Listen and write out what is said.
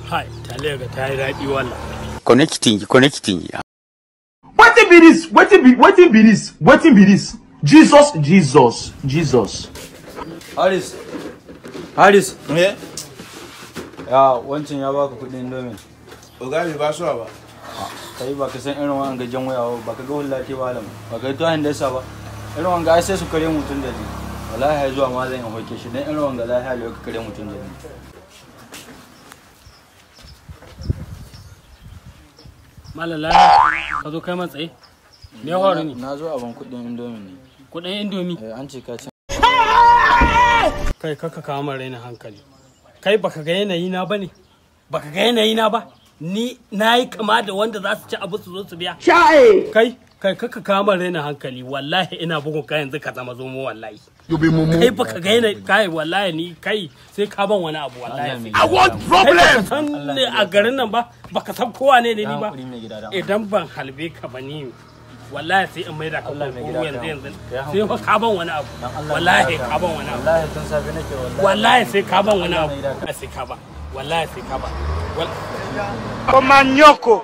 Hai, taliya ga ta yi daɗi wallah. Connecting, connecting. Wetin be this? Wetin be wetin be this? Wetin be this? Jesus, Jesus, Jesus. Haris. Haris. Me? Ya wancan ya baka kuɗin indomin. Oga bai ba su ba. Kai ba ka san irin wa'an gajen waya ba, ka ga hulla te malam, ba ka yi tuwahin dasa ba. Irin wanga ai sai su kare mutum da ni. Wallahi har zuwa ma zan in hoke shi dan irin wanga lahiya lau ka kare mutum da ni. Malala, ka zo kai man tsaye? Me ya faru ne? Na zo a ban kuɗin indomin ne. Kuɗin indomi? Eh, an ce ka ci. Kai kaka kawo min rainin hankali. Kai baka ga yanayi na bane? Baka ga yanayi na ba? Ni na yi kama da wanda za su ci abu su zo su biya. Kai kai kaka kawo min rainin hankali, wallahi ina bugun ka yanzu ka zama zomo wallahi. Kai baka ga yanayi kai wallahi ni kai sai ka ban wani abu wallahi. I want Kai baka san ne a garin nan ba, baka san kowa ne ne ni ba. Hakuri mai gida dan. Idan ban halbe ka ba ni wallahi sai in maida ka Allah mai kurkuru gida yanzu ka yanzu. kai Sai fa ka ban wani abu. Dan Allah Wallahi mai gida ka ban wani abu. Wallahi tun safe nake wallahi. Wallahi sai ka ban wani Allah abu. mai gida ka Sai ka ban. Wallahi sai ka ban. Komanyoko.